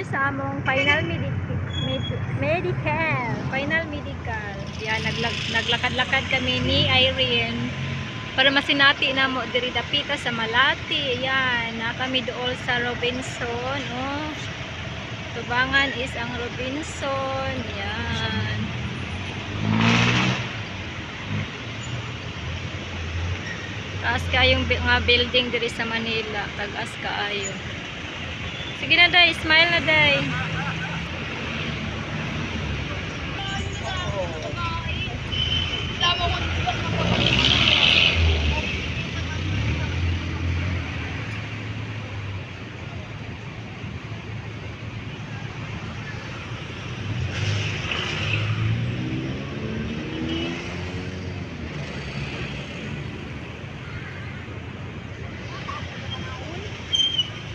After sa among final medical, final medical. Yan, naglakad-lakad kami ni Irene para masinati na mo diri dapita sa Malate. Yan, na kami dool sa Robinson. Oh. Tubangan is ang Robinson. Yan. Taas kayong nga building diri sa Manila, tag-as kaayo. Sige na day, smile na day.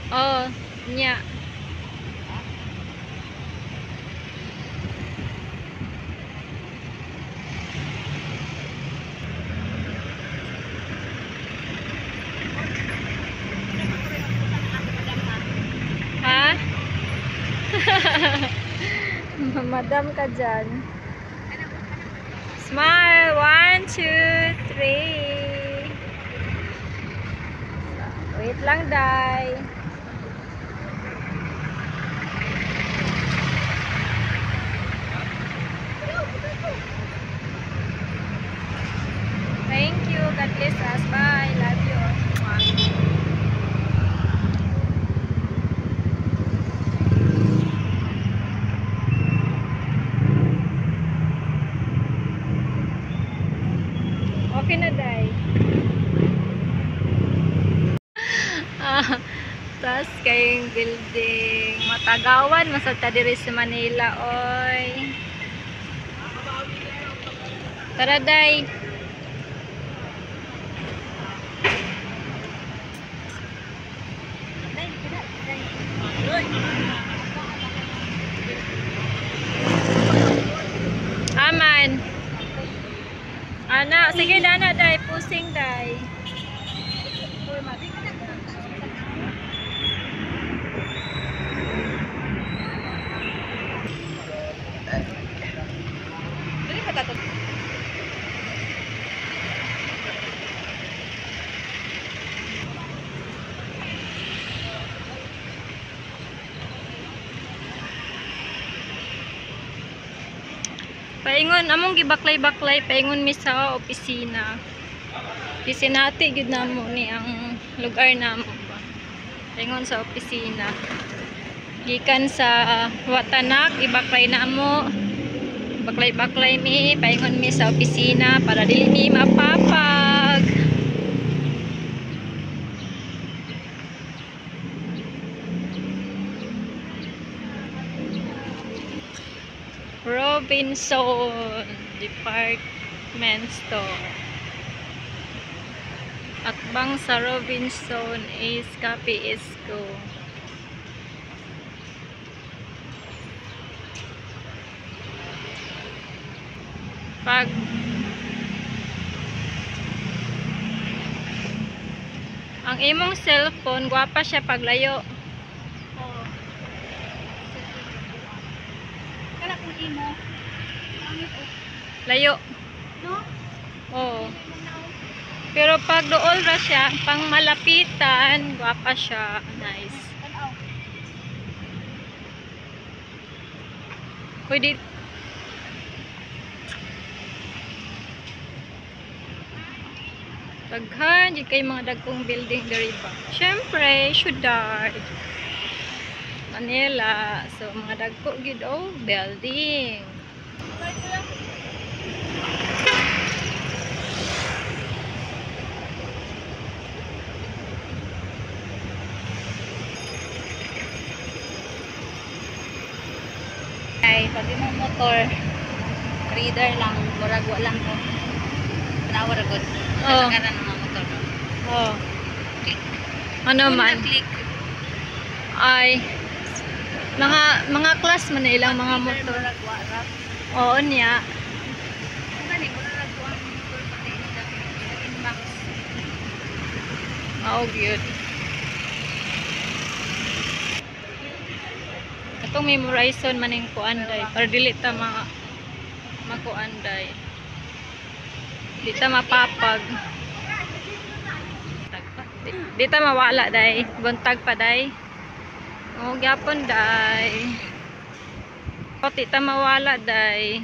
Oh, nya. Ha? Madam ka dyan. Smile! 1, 2, 3. Wait lang, day. Thank you. God bless us. Bye. Love you. Okay na, day. Tas kayong building. Matagawan. Masata diri sa Manila, oy. Tara, day. Aman. Ana, sige dana day, pusing day. Paingon among gibaklay-baklay paingon mi sa opisina. Kisinati gyud namo ni ang lugar namo ba. Paingon sa opisina. Gikan sa Watanak ibaklay namo. Baklay-baklay mi paingon mi sa opisina para dili mi mapapag. Robinson Department Store. Atbang sa Robinson is Cafe Isko. Pag ang imong cellphone, gwapa siya paglayo. Layo. No? Oo. Pero pag dool ra siya, pang malapitan, gwapa siya. Nice. Pwede. Daghan jud kay mga dagkong building diri ba. Syempre, syudad. Manila. So mga dagko gyud oh building. Ay, pag imong motor, reader lang, murag wa lang ko. Tanawa ra gud. Oh. Kasagaran ng mga motor. No? Oh. Click. Ano Kung man? na-click. Ay mga class man na ilang mga motor. Murag wa ra. Oo niya. Kung gani murag wa ang motor pati inbox. Mao gyud. Atong memorizon maning kuan day para dili ta makuan day. Di ta mapapag. Di ta mawala day. Buntag pa day. O gyapon day. O di ta mawala day.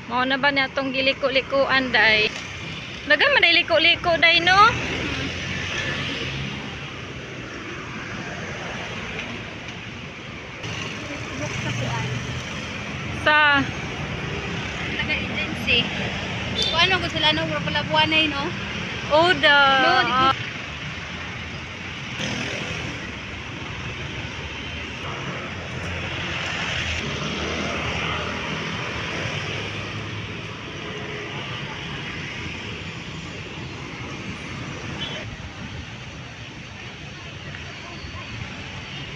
Mao na ba ni atong giliko-likuan day? Dagan man day liko-liko day no? Book sa kuan. Sa Taga-agency. Kuan ko sila no, mura pala buwanay no. Oda. No, di ko.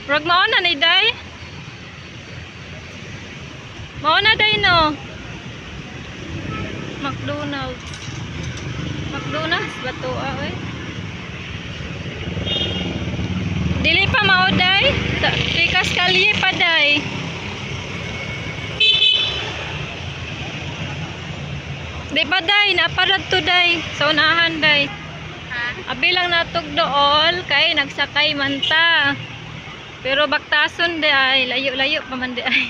Rag mao na ni day. Mao na day no. McDonald's. McDonald's ba to ah, oy? Dili pa mao day. Tikas kalye pa day. Di pa day, naparad to day. Sa unahan day. Ha? Abi lang natog dool kay nagsakay man ta. Pero baktason di ay, layo-layo pa man di ay.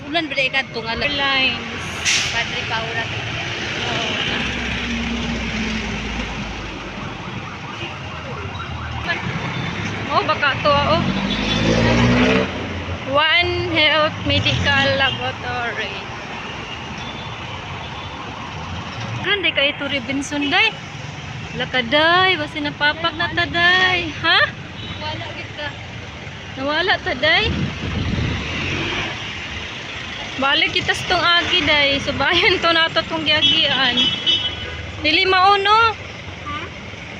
Ulan ba ka tunga Airlines. Padre Paura. Oh, baka to oh. One Health Medical Laboratory. Ganda kay ito Robinson day. Lakaday, basi napapak na taday. Ha? Wala gid ka. Nawala taday. Balik kita sa tong agi day. Subayan to nato tong giagian. Dili mao no. Ha?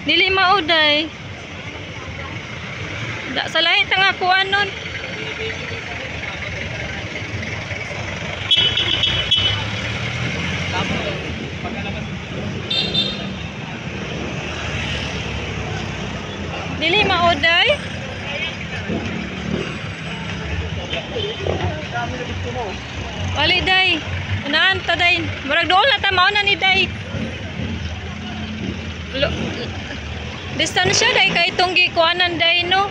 Dili mao day. Da sa lahi ta nga kuan nun. Dili mao day. Wali day. Unaan ta day. Murag dool na ta mao na ni day. Distansya day kay itong gikuanan day no.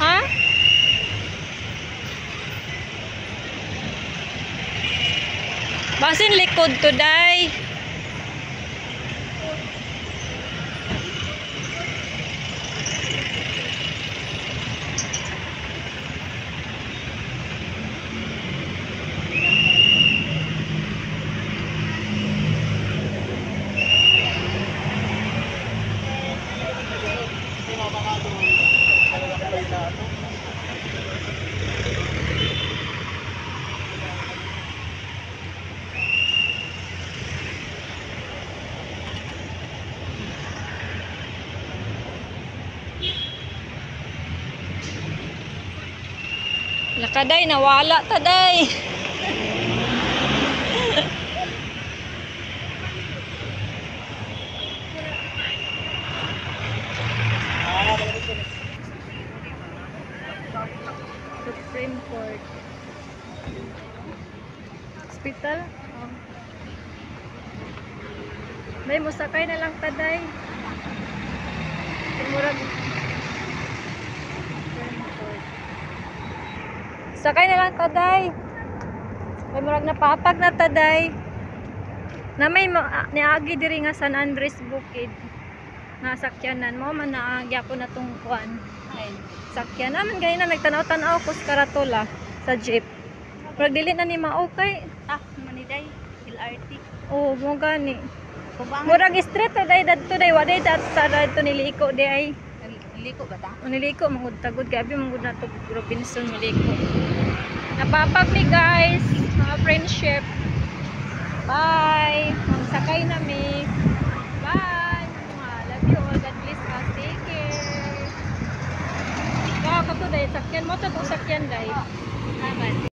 Ha? Basin likod to day. Lakaday, nawala taday. Supreme Court. Hospital? Oh. Day, musakay na lang taday. Murag Supreme Court. Sakay na lang taday. May murag napapag na taday. Na may niagi diri nga San Andres Bukid. Nga sakyanan mo man naagyapon na tong kuan. Ay. Sakyanan man gani na nagtanaw-tanaw ko sa Karatula sa jeep. Murag dili na ni mao kay Ah, maniday. LRT. oh mo gani. Kubangan. Murag street ra day dadto day wa day dat sa dadto niliko di ay. Liko ba ta? Niliko mangud tagod gabi mangud na to Robinson niliko. Napapag mi guys, mga friendship. Bye. Magsakay na mi. Bye. Mga love you all. God bless us. Take care. Ikaw ka to day sakyan mo to sakyan day. Naman.